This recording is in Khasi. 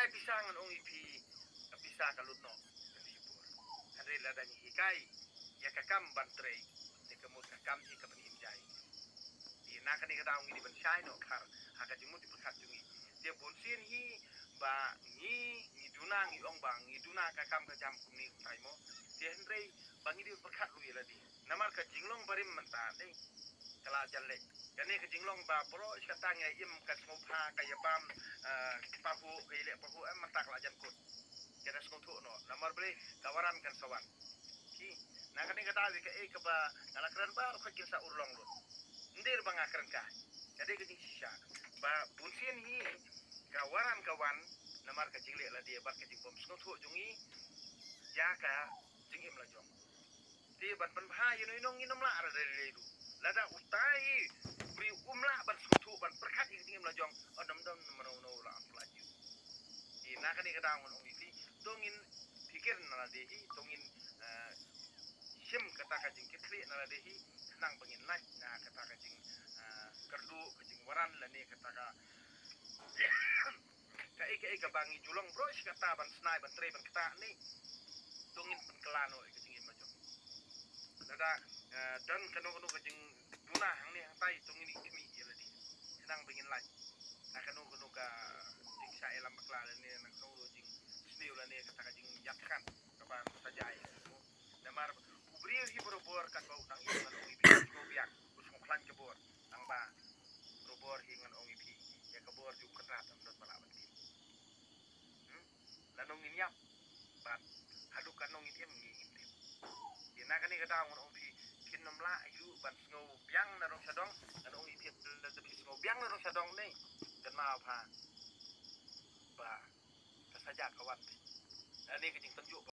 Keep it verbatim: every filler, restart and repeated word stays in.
Pisa ngan ong ïa phi, ka pisa ka lut noh. Hynrei lada ngi hikai ïa ka kam ban trei, te ka mut ka kam hi ka ban im jai. Te na kane ka daw ngi dei ban shai noh khar ha ka jingmut jingpyrkhat jong ngi. Te bun sien hi ba ngi, ngi duna, ngi ong ba ngi duna ka kam ka jam kumne kumtai mo. Te hynrei ba ngi dei ban pyrkhat ruh ïa lade. Namar ka jinglong barim mynta dei ka la jan leh. Kane ka jinglong ba baroh shi katta ngi ïa im, ka sngewbha, ka ïa bam, eh, pahuh, ka ïa leh pahuh, eh, mynta ka la jan kut. Ka da sngewthuh noh, namar balei, ka waran kan sa wan. Ki, na kane ka daw ïa kaei kaba nga la kren baroh khoit kin sa urlong lut. Ym dei ba nga kren kai. Ka dei ka jingshisha ba bun sien hi ka waran ka wan namar ka jingleh lade bad ka jingbym sngewthuh jong ngi ïa ka jingim la jong. Te ban pynbha ïa no ïa no ngin ym lah re re re ruh. Lada utai u briew um lah ban sngewthuh ban pyrkhat ïa ka jingim la jong, oh, ym don mano mano la am la ju. Te na kane ka daw ngan ong ïa phi, to ngin phikir na lade hi, to ngin, eh, shim kata ka jingkitkhlieh na lade hi, khnang ba ngin lait na kata ka jing, eh, kyrduh, ka jingwaran lane kata ka kaei kaei kaba ngi ju long baroh shi katta ban snai ban trei ban ktah ne. To ngin pynkylla noh ïa ka jingim la jong. Lada, eh, don kano kano ka jingduna hangne hangtai, to ngin ïa khmih ïa lade khnang ba ngin lait na kano kano ka jingshah ïalam bakla lane na kano kano jingsniew lane kata ka jingïakhun kaba sa jia ïa u. Namar u briew hi barabor katba u dang ïoh ngan ong ïa phi u sngewbiang, u sngewkhlaiñ ka bor. Tang ba barabor hi ngan ong ïa phi, ïa ka bor jong u Kynrad ym don ba lah ban tip. Hmm? Lano ngin ïap bad haduh katno ngin im ngi ngim tip. Te na kane ka daw ngan ong phi, phin ym lah ïa u ban sngewbiang na rong shadong, ngan ong ïa phi lada phi sngewbiang na rong shadong ne, kynmaw bha ba ka saja ka wan te. Lane ka jingtynjuh